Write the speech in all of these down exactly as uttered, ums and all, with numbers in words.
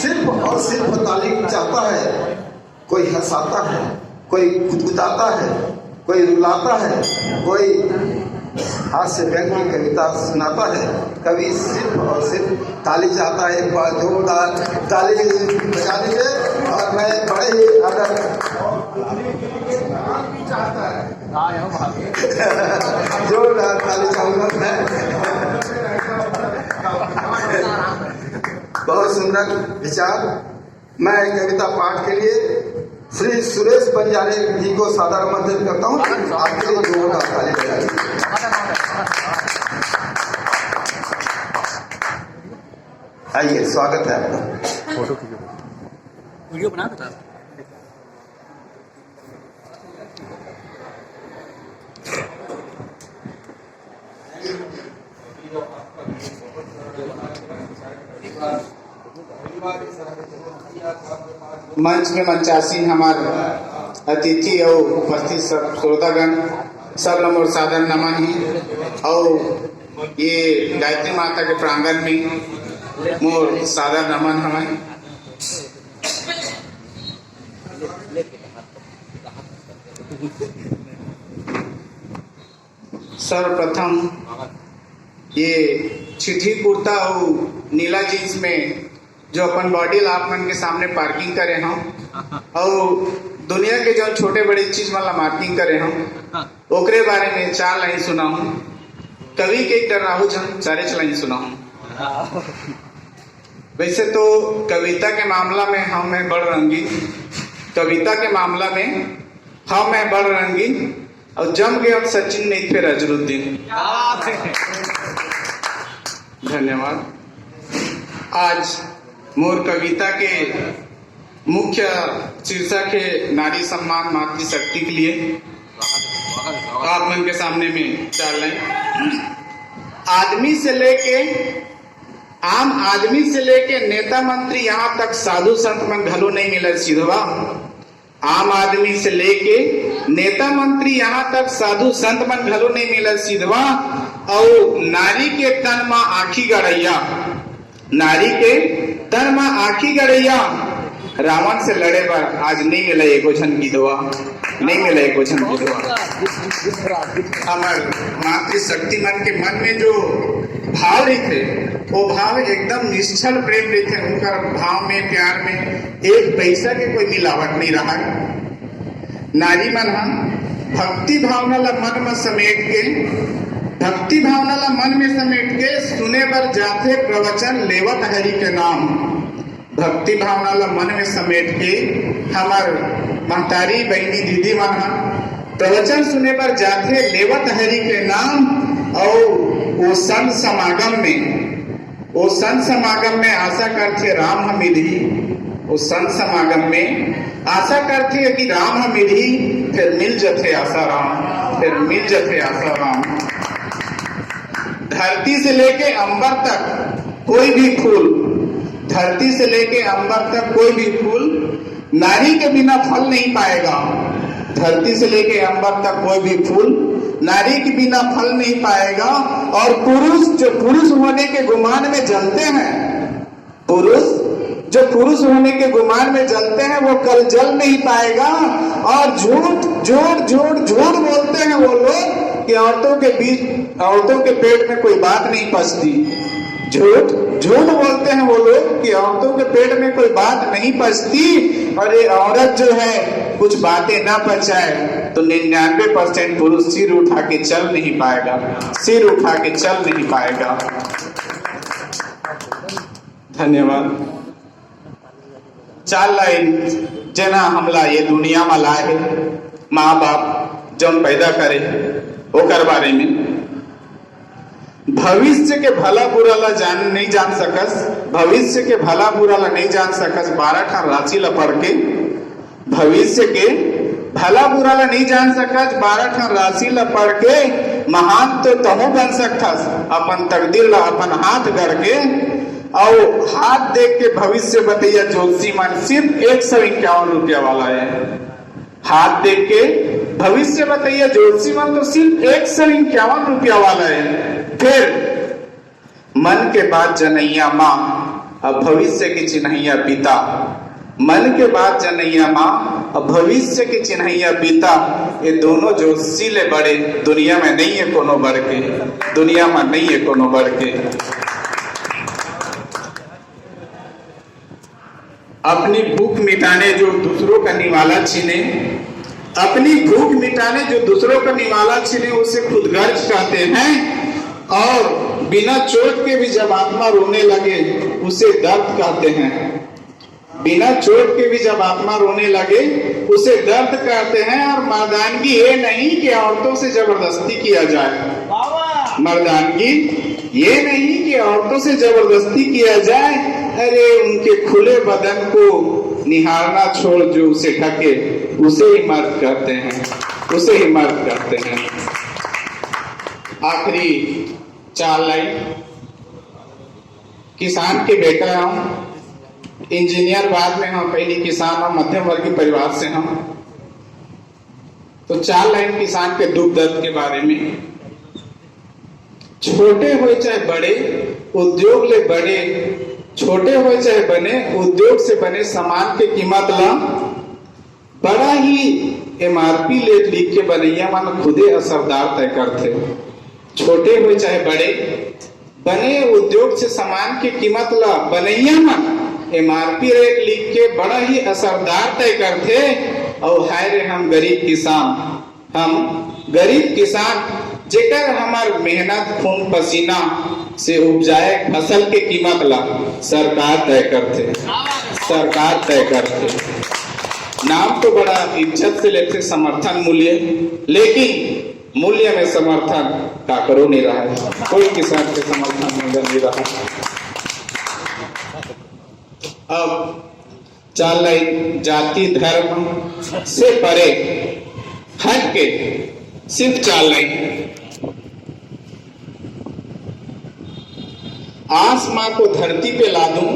सिर्फ और सिर्फ ताली चाहता है। कोई हंसाता है, कोई गुदगुदाता है, कोई रुलाता है, कोई हास्य व्यंग्य की कविता सुनाता है। कवि सिर्फ और सिर्फ ताली चाहता है। एक बार जोरदार ताली बजा दीजिए। और मैं बड़े ही आदर, जोरदार ताली चाहूंगा मैं। बहुत सुंदर विचार। मैं कविता पाठ के लिए श्री सुरेश बंजारे जी को सादर आमंत्रित करता हूँ। आपके लिए जोरदार ताली बजाइए। आइए, स्वागत है आपका। फोटो खींचो। वीडियो बना दो। मंच में मंचासीन हमारे अतिथि और उपस्थित सब श्रोतागण, सब ला मोर सादर नमन हे। और ये गायत्री माता के प्रांगण में मोर सादर नमन हवय। सर्वप्रथम ये चिट्ठी कुर्ता और नीला जींस में जो अपन बॉडी ला आप मन के सामने पार्किंग करे हंव और दुनिया के जो छोटे बड़े चीज मन ला मार्किंग करे हंव, ओकरे बारे में चार लाइन सुनाहूं। कवि के एक डर राहू झन, चारेच लाइन सुनाहूं। वैसे तो कविता के मामला में हम हैं बड़ रंगीन, कविता के मामला में हम हैं बड़ रंगीन, और जम गए हम सचिन नहीं थे अजरुद्दीन। धन्यवाद। आज मोर कविता के मुख्य शीर्षक है नारी सम्मान मातृशक्ति के लिए। आप मन के सामने में चार लाइन। आदमी से लेके, आम आदमी से लेके नेता मंत्री, यहाँ तक साधु संत मन घलो नहीं मिलय सिधवा। आम आदमी से लेके नेता मंत्री, यहाँ तक साधु संत मन घलो नहीं मिलय सिधवा। अउ नारी के तन म आँखी गड़इया, नारी के तन म आँखी गड़इया रावण से लड़े बर आज नहीं मिलय एको झन गिधवा, नहीं मिलय एको झन गिधवा। हमर मातृशक्ति मन के मन में जो भाव रहिथे, वो भाव एकदम निश्छल प्रेम रहिथे। उनकर भाव में, प्यार में एक पैसा के कोई मिलावट नहीं रहा। नारी मन ह भक्ति भावना ला मन में समेट के, भक्ति भावना ला मन में समेट के सुने बर जाथे प्रवचन लेवत हरि के नाम। भक्ति भावना ला मन में समेट के हमर महतारी, बहिनी, दीदी मन ह प्रवचन सुने बर जाथे लेवत हरि के नाम। अउ ओ संत समागम में, ओ संत समागम में आशा करथे राम ह मिलही, ओ संत समागम में आशा करथे कि राम ह मिलही, फिर मिल जथे आशा राम, फिर मिल जथे आशा राम। धरती से लेके अंबर तक कोई भी फूल, धरती से लेके अंबर तक कोई भी फूल नारी के बिना फल नहीं पाएगा। धरती से लेके अंबर तक कोई भी फूल नारी के बिना फल नहीं पाएगा। और पुरुष जो पुरुष होने के गुमान में जलते हैं, पुरुष जो पुरुष होने के गुमान में जलते हैं, वो कल जल नहीं पाएगा। और झूठ, झूठ, झूठ, झूठ बोलते हैं वो लोग कि औरतों के बीच, औरतों के पेट में कोई बात नहीं पचती। झूठ, झूठ बोलते हैं वो लोग कि औरतों के पेट में कोई बात नहीं पचती। और ये औरत जो है, कुछ बातें ना पचाए तो निन्यानवे परसेंट पुरुष सिर उठा के चल नहीं पाएगा, सिर उठा के चल नहीं पाएगा। धन्यवाद। चार लाइन, जेना हमला ये दुनिया म लाए हे, माँ बाप जौन पैदा करे, ओकर बारे में। भविष्य के भला बुरा ला जान, नहीं जान सकस, भविष्य के भला बुरा ला नहीं जान सकस, बारह ठन राशि ला पढ़ के। भविष्य के भला बुरा ला नहीं जान सकस, बारह ठन राशि ला पढ़ के महान तो तहूँ बन सकथस, अपन तकदीर ला अपन हाथ गढ़ के। अउ हाथ देख के भविष्य बतैया ज्योतिषी मन सिर्फ एक सौ इक्यावन रुपया वाला है। हाथ देख के भविष्य बतैया ज्योतिषी मन तो सिर्फ एक सौ इक्यावन रुपया वाला है। फिर मन के बात जनैया माँ, अब भविष्य के चिन्हैया पिता, मन के बात जनैया माँ, अब भविष्य के चिन्हैया पिता, ये दोनों ज्योतिषी ले बड़े दुनिया में नहीं है कोनो बड़ के, दुनिया में नहीं है कोनो बड़ के। अपनी भूख मिटाने जो दूसरों का निवाला छीने, अपनी भूख मिटाने जो दूसरों का निवाला छीने, उसे खुदगर्ज कहते हैं। और बिना चोट के भी जब आत्मा रोने लगे, उसे दर्द कहते हैं। बिना चोट के भी जब आत्मा रोने लगे, उसे दर्द कहते हैं। और मर्दानगी ये नहीं कि औरतों से जबरदस्ती किया जाए। मर्दानगी ये नहीं कि औरतों से जबरदस्ती किया जाए। अरे, उनके खुले बदन को निहारना छोड़, जो उसे ढके, उसे ही मर्द कहते हैं, उसे ही मर्द कहते हैं। आखिरी चार लाइन। किसान के बेटा हूँ, इंजीनियर बाद में हूँ, पहले किसान हूँ, मध्यम वर्गीय परिवार से हूँ। तो चार लाइन किसान के दुख दर्द के बारे में। छोटे होय चाहे बड़े, उद्योग ले बड़े, छोटे होय चाहे बने, उद्योग से बने सामान के कीमत ला बड़ा ही एमआरपी रेट लिख के बनैया मन खुदे असरदार तय करथे। छोटे होय चाहे बड़े, बने उद्योग से सामान के कीमत ला बनैया मन एमआरपी रेट लिख के बड़ा ही असरदार तय करथे। अउ हाय रे हम गरीब किसान, हम गरीब किसान, जेकर हमर मेहनत, खून पसीना से उपजाए फसल के कीमत ला सरकार तय करथे, सरकार तय करथे। नाम तो बड़ा इज्जत से लेथे समर्थन मूल्य, लेकिन मूल्य में समर्थन काकरो नहीं रहा है, कोई किसान के समर्थन मूल्य नहीं रहा। अब चार लाइन, जाति धर्म से परे हट के सिर्फ चार लाइन। आस माँ को धरती पे ला दूं,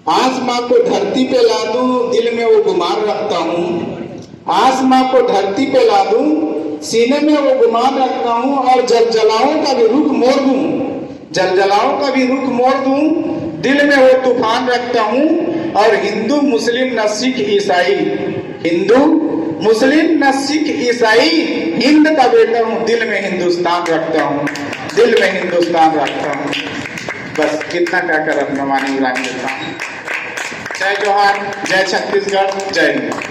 आस माँ को धरती पे ला दूं, दिल में वो गुमान रखता हूँ। आस माँ को धरती पे ला दूं, सीने में वो गुमान रखता हूँ, और जलजलाओं का भी रुख मोड़ दूं, जलजलाओं का भी रुख मोड़ दूं, दिल में वो तूफान रखता हूँ। और हिंदू, मुस्लिम, न सिख, ईसाई, हिंदू, मुस्लिम, न सिख, ईसाई, हिंद का बेटा हूँ, दिल में हिंदुस्तान रखता हूँ, दिल में हिंदुस्तान रखता हूँ। बस इतना कहकर अपना वाणी विराम देता हूँ। जय जोहार, जय छत्तीसगढ़, जय हिंद।